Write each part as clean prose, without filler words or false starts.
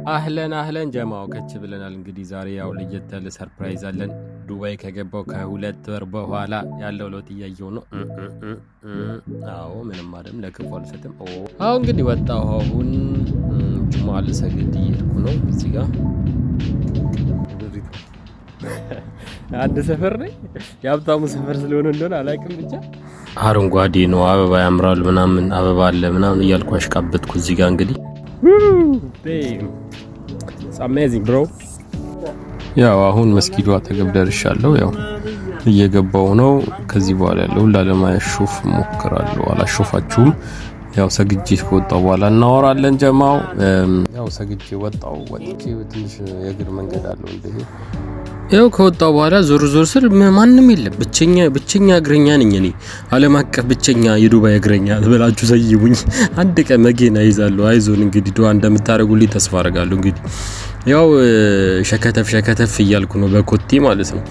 አህለን አህለን ጀማው፣ ከች ብለናል። እንግዲህ ዛሬ ያው ለየት ያለ surprise አለን። ዱባይ ከገባው ከ2 ወር በኋላ ያለው ለውጥ እያየው ነው። አዎ፣ ምንም አይደለም፣ ለክፉ አልሰጥም። አሁን እንግዲህ ወጣሁ። አሁን ጁማ ልሰግድ እየሄድኩ ነው። እዚህ ጋር አንድ ሰፈር ነኝ። የሀብታሙ ሰፈር ስለሆነ እንደሆነ አላውቅም፣ ብቻ አረንጓዴ ነው፣ አበባ ያምራል ምናምን፣ አበባ አለ ምናምን እያልኩ አሽቃበጥኩ። እዚህ ጋር እንግዲህ amazing bro። ያው አሁን መስጊዱ አጠገብ ደርሻለሁ። ያው እየገባው ነው። ከዚህ በኋላ ያለው ላለማሾፍ እሞክራለሁ። አላሾፋችሁም። ያው ሰግጄ ከወጣው በኋላ እናወራለን። ጀማው፣ ያው ሰግጄ ወጣው። ወጥቼ ትንሽ የእግር መንገድ አለው እንደ ያው ከወጣው በኋላ ዞር ዞር ስል ማንም የለም። ብቸኛ ብቸኛ እግረኛ ነኝ እኔ። ዓለም አቀፍ ብቸኛ የዱባይ እግረኛ ብላችሁ ሰይሙኝ። አንድ ቀን መኪና ይዛለሁ። አይዞን፣ እንግዲህ ዱዓ እንደምታደርጉልኝ ተስፋ አደርጋለሁ። እንግዲህ ያው ሸከተፍ ሸከተፍ እያልኩ ነው በኮቴ ማለት ነው።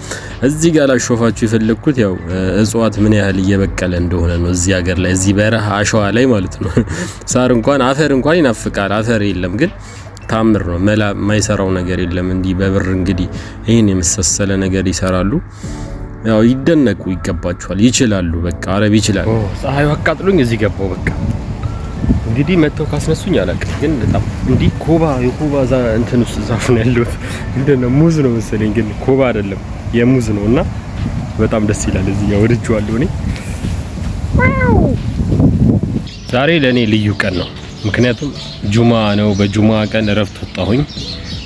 እዚህ ጋር ላሾፋችሁ የፈለግኩት ያው እጽዋት ምን ያህል እየበቀለ እንደሆነ ነው። እዚህ ሀገር ላይ፣ እዚህ በረሃ አሸዋ ላይ ማለት ነው። ሳር እንኳን፣ አፈር እንኳን ይናፍቃል። አፈር የለም ግን ታምር ነው። መላ የማይሰራው ነገር የለም። እንዲህ በብር እንግዲህ ይህን የመሳሰለ ነገር ይሰራሉ። ያው ይደነቁ ይገባቸዋል። ይችላሉ። በቃ አረብ ይችላል። ፀሐዩ አቃጥሎኝ እዚህ ገባው። በቃ እንግዲህ መጥተው ካስነሱኝ አላውቅም፣ ግን በጣም እንዲህ ኮባ የኮባ እንትን ውስጥ ዛፍ ነው ያለሁት። ምንድን ነው፣ ሙዝ ነው መሰለኝ፣ ግን ኮባ አይደለም፣ የሙዝ ነው እና በጣም ደስ ይላል። እዚህ ጋር ወድጄዋለሁ እኔ። ዛሬ ለእኔ ልዩ ቀን ነው። ምክንያቱም ጁማ ነው። በጁማ ቀን እረፍት ወጣሁኝ።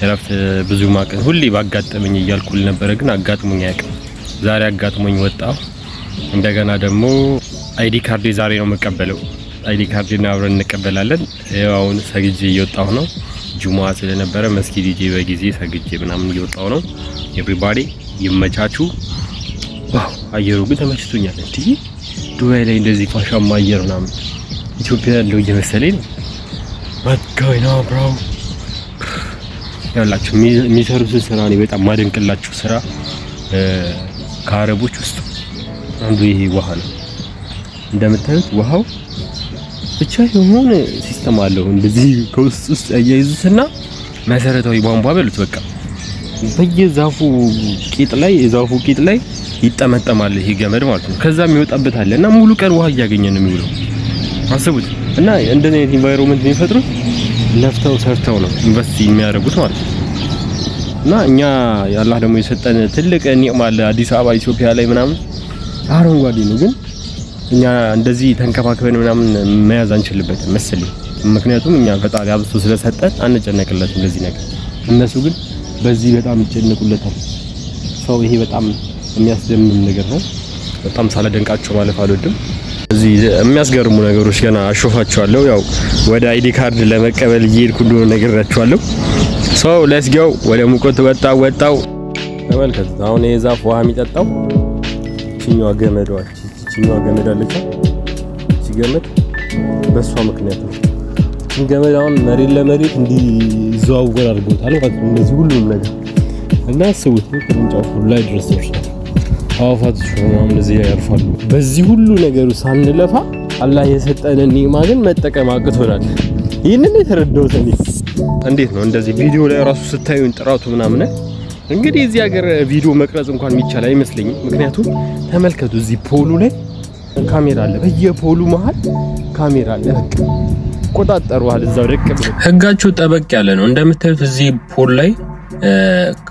እረፍት ብዙ ቀን ሁሌ ባጋጠመኝ እያልኩ ነበረ፣ ግን አጋጥሞኝ አያውቅም። ዛሬ አጋጥሞኝ ወጣሁ። እንደገና ደግሞ ID card ዛሬ ነው የምቀበለው። ID card አብረን እንቀበላለን። ያው አሁን ሰግጄ እየወጣሁ ነው። ጁማ ስለነበረ መስጊድ ሂጄ በጊዜ ሰግጄ ምናምን እየወጣሁ ነው። Everybody ይመቻችሁ። Wow፣ አየሩ ግን ተመችቶኛል። እንዲህ ዱባይ ላይ እንደዚህ ፋሻማ አየር ምናምን ኢትዮጵያ ያለው እየመሰለኝ ነው። What's going on, bro? ያላችሁ የሚሰሩትን ስራ እኔ በጣም ማደንቅላችሁ ስራ ከአረቦች ውስጥ አንዱ ይሄ ውሃ ነው። እንደምታዩት ውሃው ብቻ የሆነ system አለው። እንደዚህ ከውስጥ ውስጥ ያያይዙትና መሰረታዊ ቧንቧ በሉት፣ በቃ በየዛፉ ቂጥ ላይ፣ የዛፉ ቂጥ ላይ ይጠመጠማል ይሄ ገመድ ማለት ነው። ከዛ የሚወጣበት አለ እና ሙሉ ቀን ውሃ እያገኘ ነው የሚውለው። አስቡት። እና እንደዚህ አይነት environment የሚፈጥሩት ለፍተው ሰርተው ነው፣ invest የሚያደርጉት ማለት ነው። እና እኛ የአላህ ደግሞ የሰጠን ትልቅ ኒዕማ አለ። አዲስ አበባ ኢትዮጵያ ላይ ምናምን አረንጓዴ ነው፣ ግን እኛ እንደዚህ ተንከባክበን ምናምን መያዝ አንችልበትም መሰለኝ። ምክንያቱም እኛ ፈጣሪ አብዝቶ ስለሰጠን አንጨነቅለትም ለዚህ ነገር። እነሱ ግን በዚህ በጣም ይጨነቁለታል። ሰው ይሄ በጣም የሚያስደምም ነገር ነው። በጣም ሳላደንቃቸው ማለፍ አልወድም። እዚህ የሚያስገርሙ ነገሮች ገና አሾፋቸዋለሁ። ያው ወደ ID card ለመቀበል እየሄድኩ እንደሆነ ነግሬያቸዋለሁ። So let's go። ወደ ሙቀት ወጣ ወጣው። ተመልከቱት። አሁን ይሄ ዛፍ ውሃ የሚጠጣው እቺኛዋ ገመዷ፣ እቺኛዋ ገመድ አለች። እቺ ገመድ በእሷ ምክንያት ነው። እቺን ገመድ አሁን መሬት ለመሬት እንዲዘዋወር አድርጎታል ማለት ነው። እንደዚህ ሁሉም ነገር እና አስቡት፣ ቅርንጫፉ ላይ ድረስ ደርሷል። አዋፋት ምናምን እዚህ ያርፋሉ። በዚህ ሁሉ ነገሩ ሳንለፋ አላህ የሰጠንን ኒዕማ ግን መጠቀም አቅቶናል። ይህንን የተረዳሁት እኔ። እንዴት ነው እንደዚህ ቪዲዮ ላይ ራሱ ስታዩን ጥራቱ ምናምን፣ እንግዲህ እዚህ ሀገር ቪዲዮ መቅረጽ እንኳን የሚቻል አይመስለኝም። ምክንያቱም ተመልከቱ፣ እዚህ pole ኡ ላይ ካሜራ አለ፣ በየ pole ኡ መሀል ካሜራ አለ። በቃ ቆጣጠሩሃል እዛው ደቅ ብሎ። ህጋቸው ጠበቅ ያለ ነው። እንደምታዩት እዚህ pole ላይ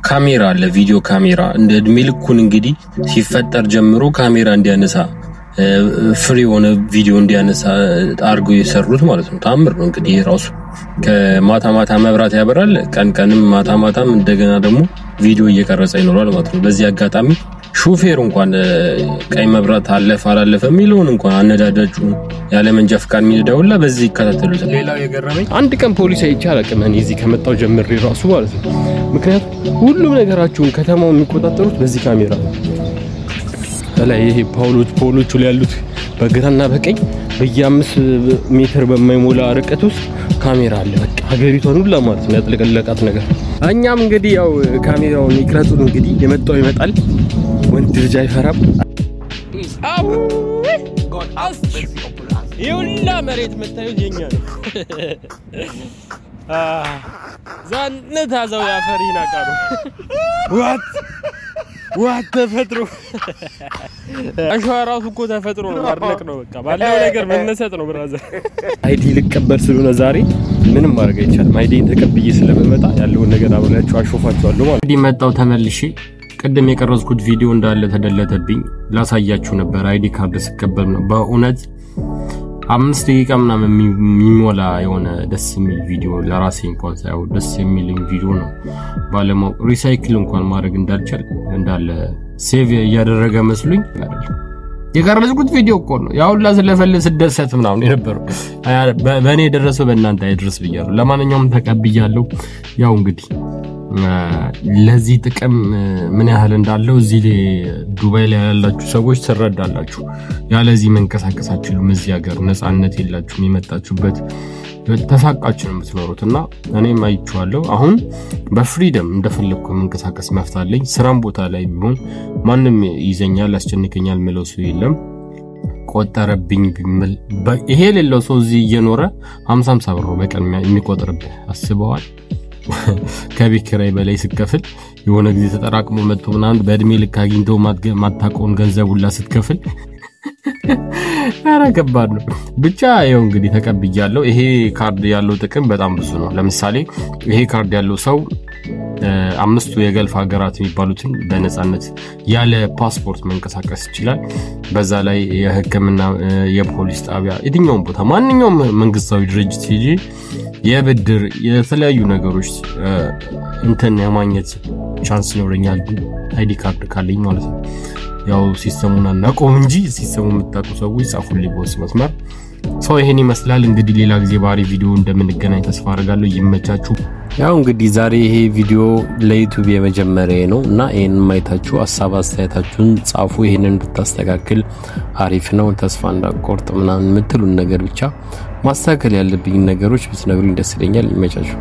ካሜራ አለ፣ ቪዲዮ ካሜራ። እንደ እድሜ ልኩን እንግዲህ ሲፈጠር ጀምሮ ካሜራ እንዲያነሳ፣ free የሆነ ቪዲዮ እንዲያነሳ አድርገው የሰሩት ማለት ነው። ታምር ነው። እንግዲህ ራሱ ከማታ ማታ መብራት ያበራል፣ ቀን ቀንም ማታ ማታም እንደገና ደግሞ ቪዲዮ እየቀረጸ ይኖራል ማለት ነው። በዚህ አጋጣሚ ሹፌር እንኳን ቀይ መብራት አለፈ አላለፈ የሚለውን እንኳን፣ አነዳዳጩ ያለ መንጃ ፍቃድ የሚነዳው ሁላ በዚህ ይከታተሉታል። ሌላው የገረመኝ አንድ ቀን ፖሊስ አይቼ አላውቅም እኔ እዚህ ከመጣው ጀምሬ ራሱ ማለት ነው። ምክንያቱም ሁሉም ነገራቸውን ከተማውን የሚቆጣጠሩት በዚህ ካሜራ ነው። ከላይ ይሄ pole ኦቹ ላይ ያሉት በግራና በቀኝ በየ5 ሜትር በማይሞላ ርቀት ውስጥ ካሜራ አለ። በቃ ሀገሪቷን ሁላ ማለት ነው ያጥለቀለቃት ነገር። እኛም እንግዲህ ያው ካሜራውን ይቅረጹን፣ እንግዲህ የመጣው ይመጣል። ወንድ ልጅ አይፈራም። God have mercy upon us. ይህ ሁላ መሬት የምታዩት የኛ ነው። ዛነት አዛው ያፈር ይናቃሉ። What what ተፈጥሮ አሸዋ ራሱ እኮ ተፈጥሮ ነው። ማድነቅ ነው በቃ ባለው ነገር መነሰጥ ነው brother። ID ልቀበል ስለሆነ ዛሬ ምንም ማድረግ አይቻልም። ID ን ተቀብዬ ስለምመጣ ያለውን ነገር አብሬያችሁ አሾፋችኋለሁ ማለት ነው። መጣው ተመልሼ ቅድም የቀረጽኩት ቪዲዮ እንዳለ ተደለተብኝ። ላሳያችሁ ነበር ID card ስቀበል ነው። በእውነት 5 ደቂቃ ምናምን የሚሞላ የሆነ ደስ የሚል ቪዲዮ ለራሴ እንኳን ሳይሆን ደስ የሚል ቪዲዮ ነው። ባለማወቅ recycle እንኳን ማድረግ እንዳልቻል እንዳለ save እያደረገ መስሉኝ የቀረጽኩት ቪዲዮ እኮ ነው። ያው ሁላ ስለፈለ ስደሰት ምናምን የነበረው በእኔ የደረሰው በእናንተ አይድረስ ብያለሁ። ለማንኛውም ተቀብያለሁ። ያው እንግዲህ ለዚህ ጥቅም ምን ያህል እንዳለው እዚህ ዱባይ ላይ ያላችሁ ሰዎች ትረዳላችሁ። ያለዚህ መንቀሳቀስ አትችሉም። እዚህ ሀገር ነፃነት የላችሁም። የመጣችሁበት ተሳቃችሁ ነው የምትኖሩት እና እኔም አይቼዋለሁ። አሁን በ freedom እንደፈለግኩ መንቀሳቀስ መብት አለኝ። ስራም ቦታ ላይ ቢሆን ማንም ይዘኛል ያስጨንቀኛል ምለው ሰው የለም። ቆጠረብኝ ቢምል ይሄ የሌለው ሰው እዚህ እየኖረ 50 ብር በቀን የሚቆጥርብህ አስበዋል። ከቤት ኪራይ በላይ ስትከፍል የሆነ ጊዜ ተጠራቅሞ መጥቶ ምናምን በእድሜ ልክ አግኝተው ማታውቀውን ገንዘብ ሁላ ስትከፍል ኧረ ከባድ ነው። ብቻ ይኸው እንግዲህ ተቀብያለሁ። ይሄ ካርድ ያለው ጥቅም በጣም ብዙ ነው። ለምሳሌ ይሄ ካርድ ያለው ሰው 5ቱ የገልፍ ሀገራት የሚባሉትን በነፃነት ያለ ፓስፖርት መንቀሳቀስ ይችላል። በዛ ላይ የሕክምና፣ የፖሊስ ጣቢያ፣ የትኛውም ቦታ ማንኛውም መንግስታዊ ድርጅት ሄጄ የብድር የተለያዩ ነገሮች እንትን የማግኘት chance ይኖረኛል ID card ካለኝ ማለት ነው። ያው system ኡን አናውቀውም እንጂ system ኡን የምታውቁ ሰዎች ጻፉልኝ በውስጥ መስመር። ሰው ይሄን ይመስላል እንግዲህ ሌላ ጊዜ ባሪ ቪዲዮ እንደምንገናኝ ተስፋ አደርጋለሁ። ይመቻችሁ። ያው እንግዲህ ዛሬ ይሄ ቪዲዮ ለዩቲዩብ የመጀመሪያ ነው እና ይሄንን ማየታችሁ ሀሳብ አስተያየታችሁን ጻፉ። ይሄንን ብታስተካክል አሪፍ ነው፣ ተስፋ እንዳቆርጥ ምናምን የምትሉን ነገር ብቻ ማስተካከል ያለብኝ ነገሮች ብትነግሩኝ ደስ ይለኛል። ይመቻችሁ።